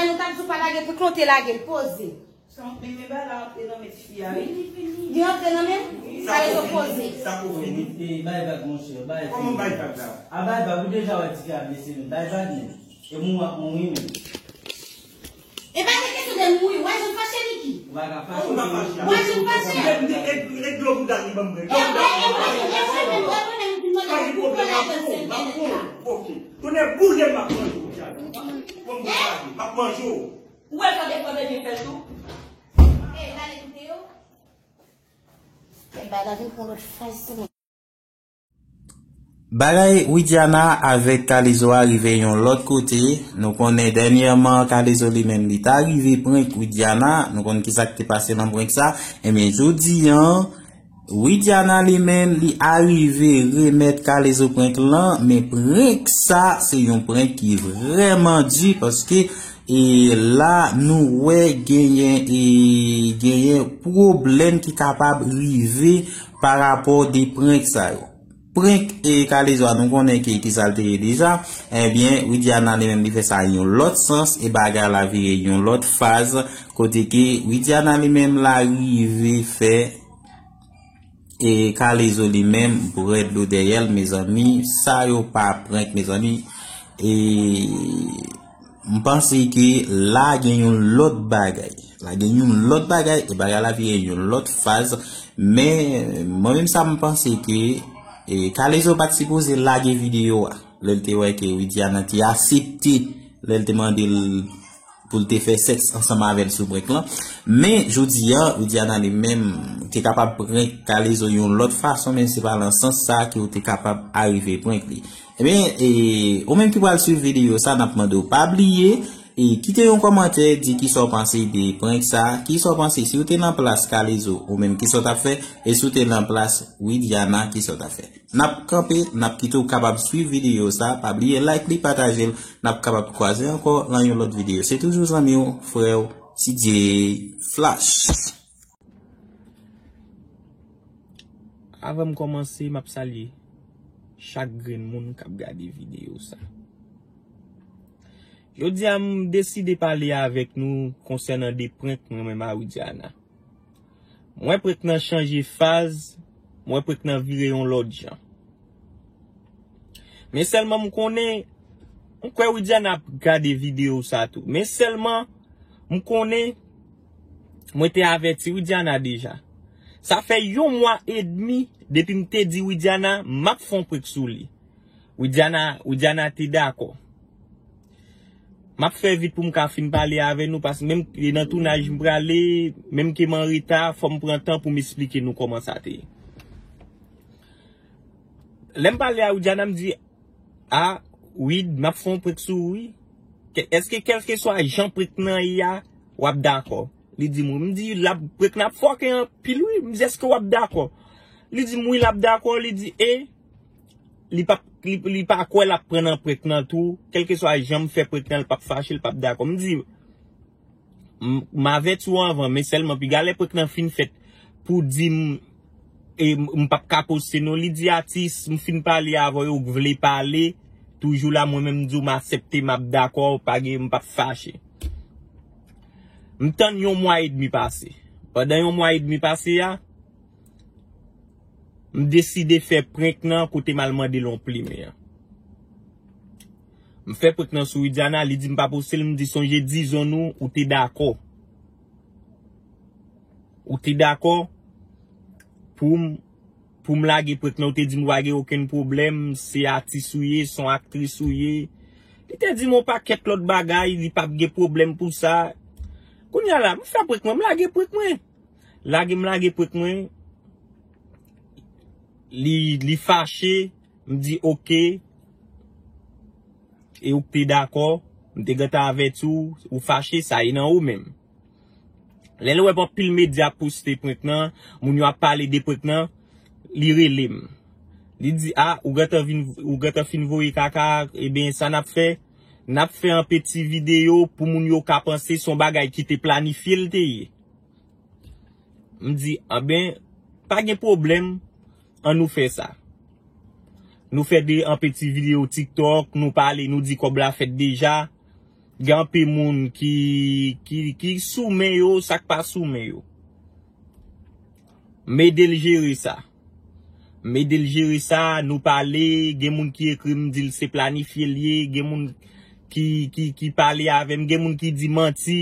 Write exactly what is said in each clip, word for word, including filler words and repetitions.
Nou t ap di w pa lage prank lan, w te lage l, poze. Sa men, men bagay la antre nan men tifi a, wi. Li antre nan men m? Kalezo, poze. Sa pou fini. E, bay vag, monchè, bay. Kòman bay vag la? A, bay vag, ou deja wè tifi a blese menm. Bay vag menm. E mwen w ap mouri menm. E pa de kesyon de mouri. Wè jan m fache, Niki. Ou pa ka fache. Ou pa fache. Wè jan m fache. E, e, e dlo bouda li ban mwen. E mwen, e mwen, e mwen menm, e mwen menm ki mande pou pran lajan sèl tènèt la. Ok. Tonnè boule m, m ap manje w, Diana. Bon, m ap manje, m ap manje w. Ou wè jan de fwa bebe fè l tou? E, l ale koute yo. E, bay la vin pran lòt faz tou. Bagay Widiana avèk Kalezo a rive yon lòt kote. Nou konnen dènyèman Kalezo li menm li ta rive prank Widiana. Nou konn kisa k te pase nan prank sa. Ebyen, jodi an, Widiana li menm li arive remèt Kalezo prank lan. Men prank sa, se yon prank ki vrèman di paske e la nou wè genyen e genyen pwoblèm ki kapab rive pa rapò de prank sa yo. Prank e Kalezo a nou konnen ki, ki sa l te ye deja. Ebyen, Widiana li menm li fè sa yon lòt sans e bagay la vire yon lòt faz kote ke Widiana li menm la rive fè e Kalezo li menm bwè dlo dèyè l, mezanmi. Sa yo pa prank, mezanmi. E m panse ke la gen yon lòt bagay. La gen yon lòt bagay, e bagay la vire yon lòt faz. Men, mwen menm sa m panse ke, e, Kalezo pa t sipoze lage videyo a. Lè l te wè ke Widiana te asepte, lè l te mande l pou l te fè sèks ansanm avè l sou prank lan. Men, jodi a, Widiana li menm te kapab prank Kalezo yon lòt fason, men se pa nan sans sa ke w te kapab arive prank li. Ebyen, e, ou menm ki pral swiv videyo sa, n ap mande w pa bliye, e, kite yon kòmantè, di kisa w panse de prank sa, kisa w panse si w te nan plas Kalezo, ou menm kisa w t ap fè, e si w te nan plas Widiana, kisa w t ap fè. N ap kanpe, n ap kite w kapab swiv videyo sa, pa bliye like li, pataje l, n ap kapab kwaze ankò nan yon lòt videyo. Se toujou zanmi w, frè w, T J Flash. Avan m kòmanse, m ap salye chak grenn moun k ap gade videyo sa. Jodi a, m deside pale avèk nou konsènan de prank mwen menm a Widiana. M wè prank nan chanje faz, m wè prank nan vire yon lòt jan. Men sèlman m konnen, m kwè Widiana ap gade videyo sa tou. Men sèlman, m konnen, mwen te avèti Widiana deja. Sa fè yon mwa edmi depi m te di Widiana, m ap fè yon prank sou li. Widiana, Widiana te dakò. M ap fè vit pou m ka fin pale avè nou, paske menm e nan tounaj m prale, menm ke m an reta, fò m pran tan pou m esplike nou kòman sa te ye. Lè m pale a Widiana, m di, "A, Wid, m ap fè yon prank sou ou, wi. Kè-, èske kèlkeswa jan prank nan ye a, w ap dakò?" Li di m, wi. M di, "L ap, prank nan ap fòke anpil, wi." M di, "Èske w ap dakò?" Li di m, "Wi, l ap dakò." Li di, e li p ap, li, li pa kwè l ap pran nan prank nan tou. Kèlkeswa jan m fè prank nan, l p ap fache, l p ap dakò. M di, m, m avèti w anvan, men sèlman piga lè prank nan fin fèt pou di m, e m, m p ap ka poste non. Li di, "Atis, m fin pale avè w, ou vle pale, toujou la, mwen menm m di w m aksepte, m ap dakò, pa gen, m p ap fache." M tann yon mwa edmi pase. Pandan yon mwa edmi pase a, m deside fè prank nan kote m al mande l yon plimen an. M fè prank nan sou Widiana, li di m pa poste l, m di sonje dizon nou, ou te dakò. Ou te dakò pou m, pou m lage prank nan, ou te di m pa gen okenn pwoblèm, se atis ou ye, se yon aktris ou ye. Li te di m yon pakèt lòt bagay, li p ap gen pwoblèm pou sa. Kounye a la, m fè prank mwen, m lage prank mwen. Lage m lage prank mwen. Li, li fache, m di oke. E ou k te dakò, m te gentan avèti w, ou fache, sa e nan ou menm. Lè l wè anpil medya ap poste prank nan, moun yo ap pale de prank nan, li rele m. Li di, "A, ou gentan vin, ou gentan fin voye kaka, ebyen, sa n ap fè? N ap fè yon peti videyo pou moun yo ka panse se yon bagay ki te planifye l te ye." M di, "Anben, pa gen pwoblèm, ann nou fè sa." Nou fè de, yon peti videyo TikTok, nou pale, nou di kòb la fèt deja. Gen anpil moun ki, ki, ki sou men yo, sa k pa sou men yo. M ede l jere sa. M ede l jere sa, nou pale, gen moun ki ekri m, di l se planifye l ye, gen moun ki, ki, ki pale avè m, gen moun ki di manti,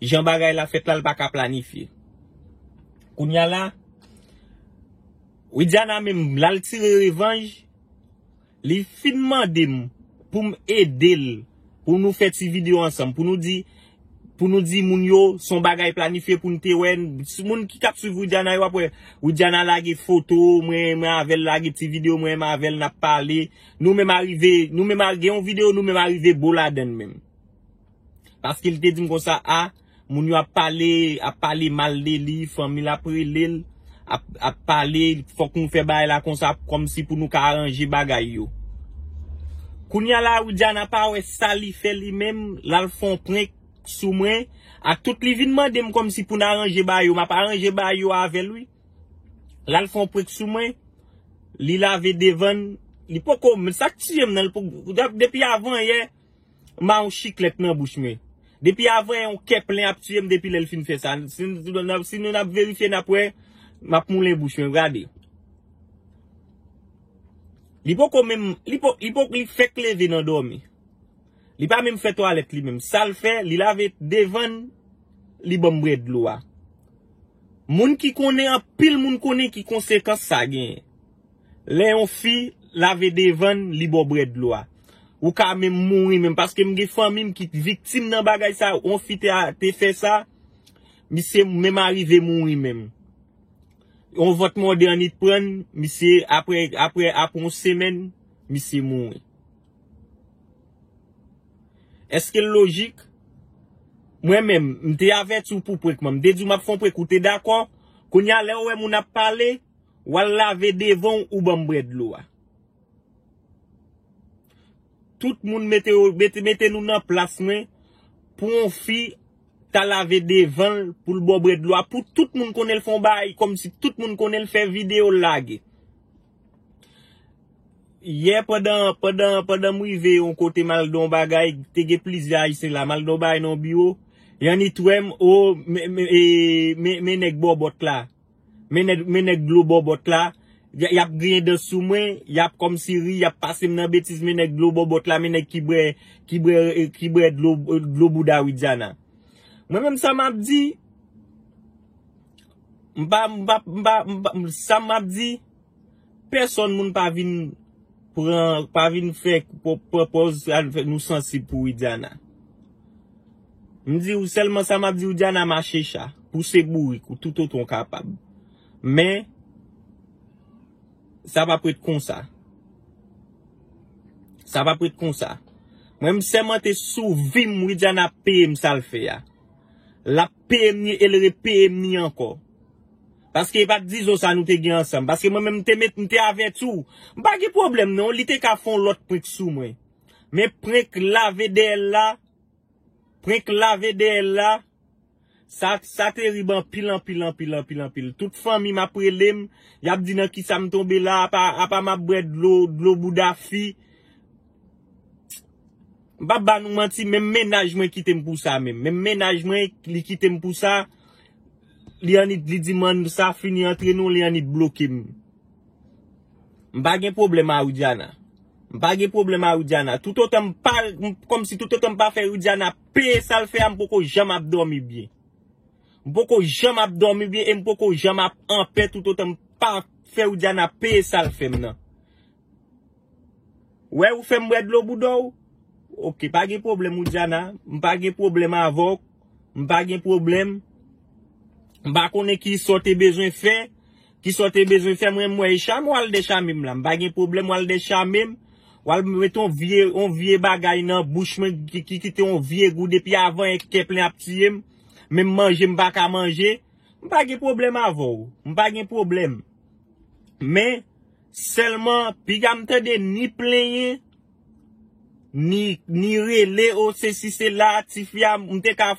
jan bagay la fèt la, l pa ka planifye. Kounye a la, Widiana menm, l al tire revanj, li fin mande m pou m ede l, pou nou fè ti videyo ansanm, pou nou di, pou nou di moun yo, se yon bagay planifye pou n te wè. Moun ki k ap swiv Widiana yo ap wè, Widiana lage foto mwen, mwen avè l, lage ti videyo mwen, mwen avè l, n ap pale. Nou menm arive, nou menm a-, gen yon videyo, nou menm arive bo ladann menm. Paske li te di m konsa, a, moun yo ap pale, ap pale mal de li, fanmi l ap rele l, ap, ap pale, fòk nou fè bagay la konsa, kòmsi pou nou ka aranje bagay yo. Kounye a la, Widiana pa wè sa li fè li menm, l al fè yon prank sou mwen, ak tout li vin mande m kòmsi pou n aranje bagay yo, m ap aranje bagay yo avè l, wi. L al fè yon prank sou mwen, li lave devan l, li poko, men sa k tiye m nan, li poko, depi avan yè, m a yon chiklèt nan bouch mwen. Depi avan yon kè plen ap tiye m depi lè l fin fè sa. Si, si nou n ap verifye, n ap wè, m ap moulen bouch mwen, gade. Li poko menm, li po, li po, li fèk leve nan dòmi. Li pa menm fè twalèt li menm. Sa l fè, li lave devan l, li ban m bwè dlo a. Moun ki konnen, anpil moun konnen ki konsekans sa genyen. Lè yon fi lave devan l, li ba w bwè dlo a. Ou ka menm mouri menm, paske m gen fanmi m ki viktim nan bagay sa, yon fi te, te fè sa, misye menm arive mouri menm. Yon vant mòde annik pran l, misye, apre, apre, apre yon semèn, misye mouri. Èske l lojik? Mwen menm, m te avèti w pou prank mwen. M te di w m ap fè yon prank, ou te dakò. Kounye a, lè w wè moun ap pale, w al lave devan w, ou ban m bwè dlo a. Tout moun mete, mete, mete nou nan plas mwen pou yon fi ta lave devan l pou l ba w bwè dlo a. Pou tout moun konnen l fè yon bagay, kòmsi tout moun konnen l fè videyo l lage. Yè pandan, pandan, pandan m rive yon kote m al nan yon bagay, te gen plizyè Ayisyen la, m al nan yon bagay nan yon biwo, y annik wè m, o, men, men, e, men, men nèg bòbòt la, men nèg, men nèg dlo bòbòt la, y, y ap griyen dan sou mwen, y ap kòmsi ri, y ap pase m nan betiz, men nèg dlo bòbòt la, men nèg ki bwè, ki bwè, ki bwè dlo, dlo bouda Widiana. Mwen menm sa m ap di, m pa, m pa, m pa, m pa, sa m ap di, pèsòn moun pa vin pran, pa vin fè, pran pòz, sa fè nou sansib pou Widiana. M di w sèlman sa m ap di, Widiana mache cha, pouse bourik ou toutotan w kapab. Men, sa p ap ret konsa. Sa p ap ret konsa. Mwen, m sèmante sou vi m, Widiana ap peye m sa l fè a. L ap peye m ni e l repeye m ni ankò. Paske e pa t dizon sa nou te gen ansanm. Paske mwen menm, m te met, m te avèti w. M pa gen pwoblèm non, li te ka fè yon lòt prank sou mwen. Men prank lave dèyè l la, prank lave dèyè l la, sa, sa terib anpil, anpil, anpil, anpil, anpil. Tout fanmi m ap rele m, y ap di nan kisa m tonbe la, apa, apa m ap bwè dlo, dlo bouda fi. M p ap ba nou manti, menm mennaj mwen kite m pou sa menm. Menm mennaj mwen, li kite m pou sa. Li annik, li di m ann sa fini antre nou, li annik bloke m. M pa gen pwoblèm a Widiana. M pa gen pwoblèm a Widiana. Toutotan m pa, m, kòmsi toutotan m pa fè Widiana peye sa l fè a, m poko janm ap dòmi byen. M poko janm ap dòmi byen e m poko janm ap anpè toutotan m pa fè Widiana peye sa l fè m nan. Wè ou fè m bwè dlo bouda w? Oke, pa gen pwoblèm, Widiana. M pa gen pwoblèm avè w. M pa gen pwoblèm. M pa konnen ki sa w te bezwen fè. Ki sa w te bezwen fè, mwen, m wè e chame w al dechame m la. M pa gen pwoblèm, w al dechame m. W al mete yon vye, yon vye bagay nan bouch mwen ki, ki kite yon vye gou depi avan e kè plen ap tiye m. Menm manje m pa ka manje. M pa gen pwoblèm avè w. M pa gen pwoblèm. Men, sèlman, piga m tande ni plenyen, ni, ni rele, o, sesi, sela, tifi a, m te ka,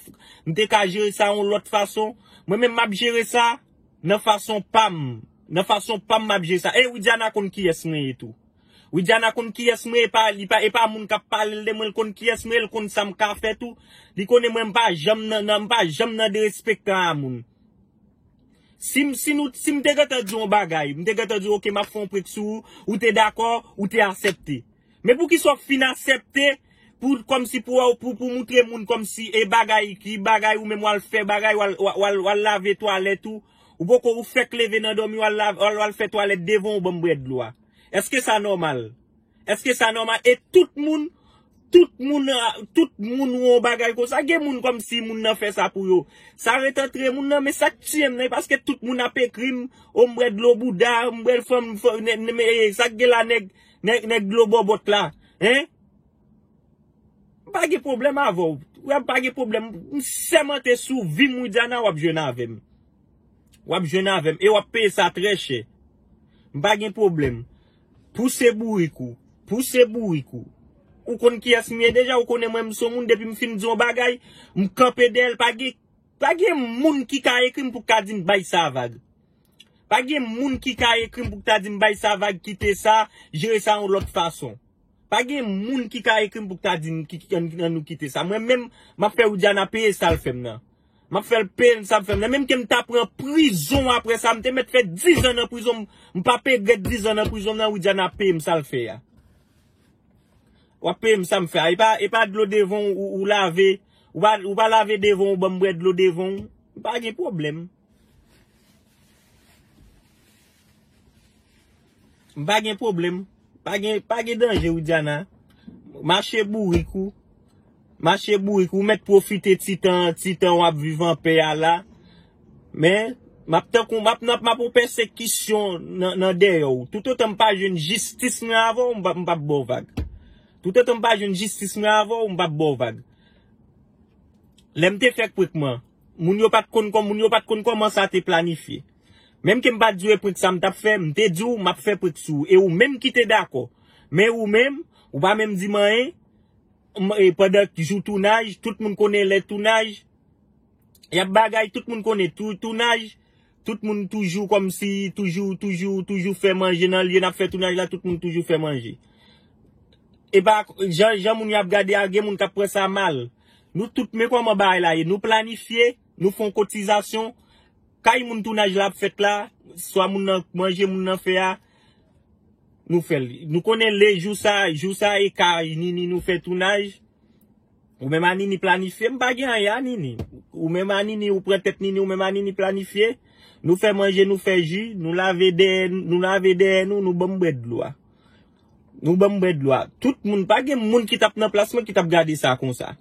m te ka jere sa yon lòt fason. Mwen menm, m ap jere sa nan fason pa m. Nan fason pa m, m ap jere sa. E Widiana konn kiyès mwen ye tou. Widiana konn kiyès mwen, e pa, li pa, e pa moun k ap pale l de mwen, l konn kiyès mwen, l konn sa m ka fè tou. Li konnen mwen, m pa janm nan, nan, m pa janm nan derespektan a moun. Si m, si nou, si m te gentan di yon bagay, m te gentan di, "Ok, m ap fè yon prank sou ou," ou te dakò, ou te aksepte. Men poukisa w fin aksepte pou, kòmsi pou, pou, pou moutre moun kòmsi e bagay, ki bagay ou menm w al fè, bagay w al, w al, w al, w al lave twalèt ou, ou poko, ou fèk leve nan dòmi, w al lave, w al, w al fè twalèt devan w, ban m bwè dlo a. Èske sa nòmal? Èske sa nòmal? E tout moun, tout moun, tout moun wè yon bagay konsa. Gen moun kòmsi moun nan fè sa pou yo. Sa ret antre moun nan, men sa k tiye m nan, e paske tout moun ap ekri m, o m bwè dlo bouda, m bwè fanm, fanm, nè, nè, men, e, sa k gen la nèg, nèg, nèg dlo bòbòt la, en? M pa gen pwoblèm avè w. Wè, m pa gen pwoblèm. M sèmante sou vi m, Widiana, w ap jwenn avè m. W ap jwenn avè m. E w ap peye sa trè chè. M pa gen pwoblèm. Pouse bourik ou. Pouse bourik ou. Ou konn kiyès m ye deja, ou konnen mwen, m se yon moun, depi m fin di yon bagay, m kanpe dèyè l, pa gen, pa gen moun ki ka ekri m pou ka di m bay sa vag. Pa gen moun ki ka ekri m pou ta di m bay sa vag, kite sa, jere sa yon lòt fason. Pa gen moun ki ka ekri m pou ta di m ki, ki, ann, ann nou kite sa. Mwen menm, m ap fè Widiana peye sa l fè m nan. M ap fè l peye sa l fè m nan. Menm ke m ta pran prizon apre sa, m te mèt fè dizan nan prizon, m, m p ap regrèt dizan nan prizon nan, Widiana peye m sa l fè a. W ap peye m sa m fè a. E pa, e pa dlo devan w, ou, ou lave, ou pa, ou pa lave devan w, ban m bwè dlo devan w. M pa gen pwoblèm. M pa gen pwoblèm. Pa gen, pa gen danje, Widiana. Mache bourik ou. Mache bourik ou. Ou mèt pwofite ti tan, ti tan w ap viv anpè a la. Men, m ap tankou, m ap, m ap, m ap yon pèsekisyon nan, nan dèyè w. Toutotan m pa jwenn jistis mwen avè w, m p ap, m p ap ba w vag. Toutotan m pa jwenn jistis mwen avè w, m p ap ba w vag. Lè m te fè prank mwen, moun yo pa t konn kòm, moun yo pa t konn kòman sa te planifye. Menm ke m pa t di w e prank sa m t ap fè, m te di w m ap fè prank sou ou. E ou menm ki te dakò. Men ou menm, ou pa menm di m anyen. M, e pandan jou tounaj, tout moun konnen lè tounaj, y ap bagay, tout moun konnen tou, tounaj, tout moun toujou kòmsi, toujou, toujou, toujou fè manje nan lye n ap fè tounaj la, tout moun toujou fè manje. E pa, jan, jan moun y ap gade a, gen moun k ap pran sa mal. Nou tout, men kòman bagay la ye. Nou planifye, nou fè yon kotizasyon. Kay moun tounaj la ap fèt la, swa moun nan manje moun nan fè a, nou fè l. Nou konnen le jou sa, jou sa e kay Nini nou fè tounaj. Ou menm a Nini planifye, m pa gen anyen a Nini. Ou menm a Nini, ou pran tèt Nini, ou menm a Nini planifye. Nou fè manje, nou fè ji, nou lave dèyè, nou lave dèyè nou, nou ban m bwè dlo a. Nou ban m bwè dlo a. Tout moun, pa gen moun ki t ap nan plas mwen ki t ap gade sa konsa.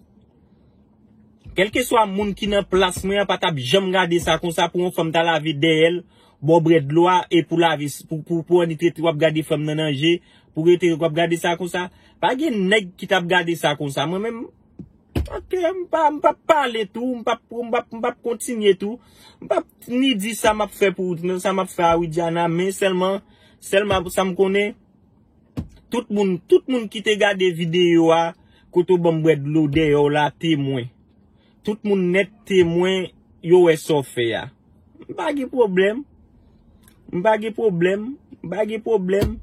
Kèlkeswa moun ki nan plas mwen an pa t ap janm gade sa konsa pou yon fanm ta lave dèyè l, ba w bwè dlo a, e pou lave, pou, pou, pou annik rete w ap gade fanm nan nan je, pou rete w ap gade sa konsa. Pa gen nèg ki t ap gade sa konsa. Mwen menm, ok, m pa, m p ap pale tou, m p ap, m p ap, m p ap kontinye tou. M p ap ni di sa m ap fè pou, sa m ap fè a Widiana, men sèlman, sèlman sa m konnen, tout moun, tout moun ki te gade videyo a, kote w ban m bwè dlo dèyè w la, temwen. Tout moun nèt temwen, yo wè sa w fè a. M pa gen pwoblèm. M pa gen pwoblèm. M pa gen pwoblèm.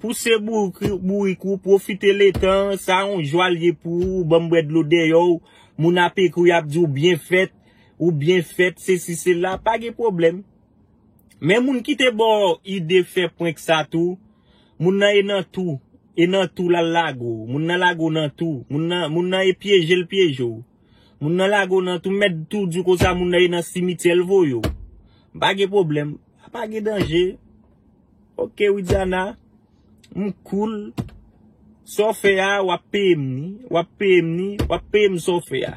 Pouse bourik, bourik ou, pwofite letan, sa yon jwa l ye pou ou, ban m bwè dlo dèyè w, moun ap ekri w, y ap di w byen fèt, ou byen fèt, sesi, sela, pa gen pwoblèm. Men moun ki te ba w ide fè prank sa tou, moun nan e nan tou, e nan tou l al lage w, moun nan lage w nan tou, moun nan, moun nan e pyeje l pyeje w. Moun nan lage w nan tou, m mèt tou di w konsa, moun nan e nan simityè l voye w. M pa gen pwoblèm, pa gen danje. Ok, Widiana, m cool. Sa w fè a, w ap peye m ni, w ap peye m ni, w ap peye m sa w fè a.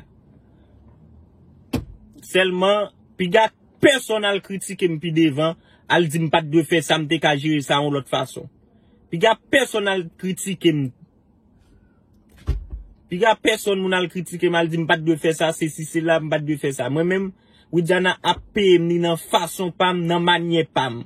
Sèlman, piga pèsonn al kritike m pi devan, al di m pa t dwe fè sa, m te ka jere sa yon lòt fason. Piga pèsonn al kritike m. Piga pèsonn moun al kritike m, al di m pa t dwe fè sa, sesi, sela, m pa t dwe fè sa. Mwen menm, Widiana ap peye m ni nan fason pa m, nan manyè pa m.